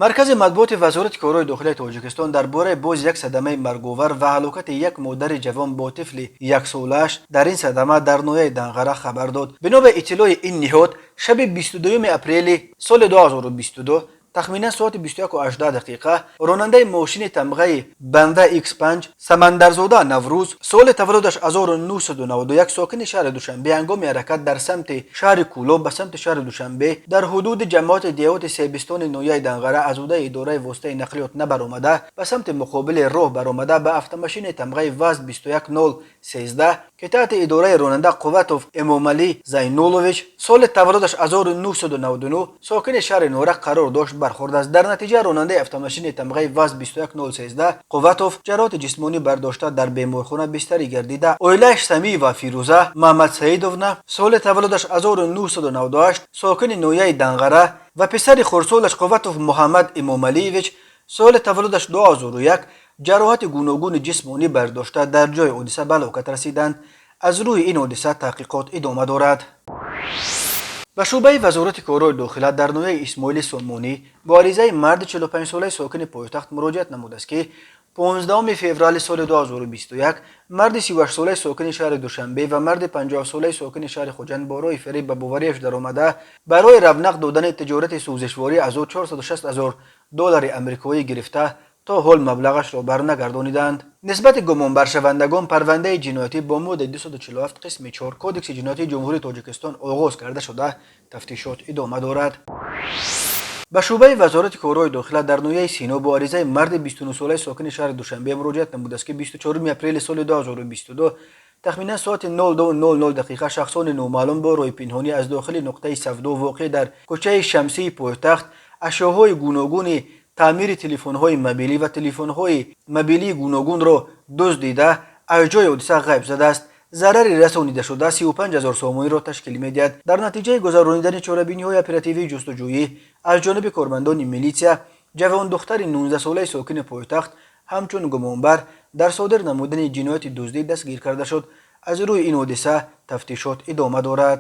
Маркази матбуоти Вазорати корҳои дохилии Тоҷикистон дар бораи боз як садамаи марговар ва ҳалокати як модари ҷавон бо тифли яксолааш дар ин садама дар ноҳияи Данғара хабар дод. Бино ба иттилои ин ниҳод, шаби 22 апрели соли 2022, тахминан соати 21:18 дақиқа, ронандаи мошини тамғаи BMW X5 Самандарзода Наврӯз, соли таваллудаш 1991, сокини шаҳри Душанбе, ҳангоми ҳаракат дар самти шаҳри Кӯлоб ба самти шаҳри Душанбе дар ҳудуди ҷамоати деҳоти Себистони ноҳияи Данғара аз ҳудуди идораи воситаи нақлиёт набаромада, ба самти муқобили роҳ баромада, ба автомошини тамғаи ВАЗ 21013, ки таҳти идораи ронанда Қувватов Эмомалӣ Зайнулович, соли таваллудаш 1999, сокини шаҳри Норак қарор дошт, бархӯрдааст. Дар натиҷа ронандаи автомошини тамғаи ВАЗ 21013 Қувватов ҷароҳати ҷисмонӣ бардошта, дар беморхона бистарӣ гардида. Оилааш Самиева Фирӯза Маҳмадсаидовна, соли таваллудаш 1998, сокини ноҳияи Данғара, ва писари хурдсолаш Қувватов Муҳаммад Эмомалиевич, соли таваллудаш 2001, ҷароҳати гуногуни ҷисмонӣ бардошта, дар ҷои ҳодиса ба ҳалокат расиданд. Аз рӯи ин ҳодиса таҳқиқот идома дорад. Ба шӯъбаи Вазорати корҳои дохила дар ноҳияи Исмоили Сомонӣ бо аризаи марди 45-солаи сокини пойтахт муроҷиат намудааст, ки 15 феврали соли 2021 марди 38-солаи сокини шаҳри Душанбе ва марди 50-солаи сокини шаҳри Хуҷанд бо роҳи фиреб ба бовариаш даромада, барои равнақ додани тиҷорати сӯзишворӣ аз ӯ 460 ҳазор доллари амрикоӣ гирифта, то ҳол маблағашро барнагардониданд. Нисбати гумонбаршавандагон парвандаи ҷиноятӣ бо моддаи 247 қисми 4 Кодекси ҷиноятии Ҷумҳурии Тоҷикистон оғоз карда шуда, тафтишот идома дорад. Ба шӯъбаи Вазорати корҳои дохила дар ноҳияи Сино бо аризаи марди 29-солаи сокини шаҳри Душанбе муроҷиат намудааст, ки 24 апрели соли 2022, тахминан соати 02:00 дақиқа, шахсони номаълум бо роҳи пинҳонӣ аз дохили нуқтаи савдо, воқеъ дар кӯчаи Шамсии пойтахт, ашёҳои гуногуни таъмири телефонҳои мобилӣ ва телефонҳои мобилии гуногунро дуздида, аз ҷои ҳодиса ғайб задааст. Зарари расонидашуда 35 ҳазор сомониро ташкил медиҳад. Дар натиҷаи гузаронидани чорабиниҳои оперативии ҷустуҷӯӣ аз ҷониби кормандони милитсия, ҷавондухтари 19-солаи сокини пойтахт ҳамчун гумонбар дар содир намудани ҷинояти дуздӣ дастгир карда шуд. Аз рӯи ин ҳодиса тафтишот идома дорад.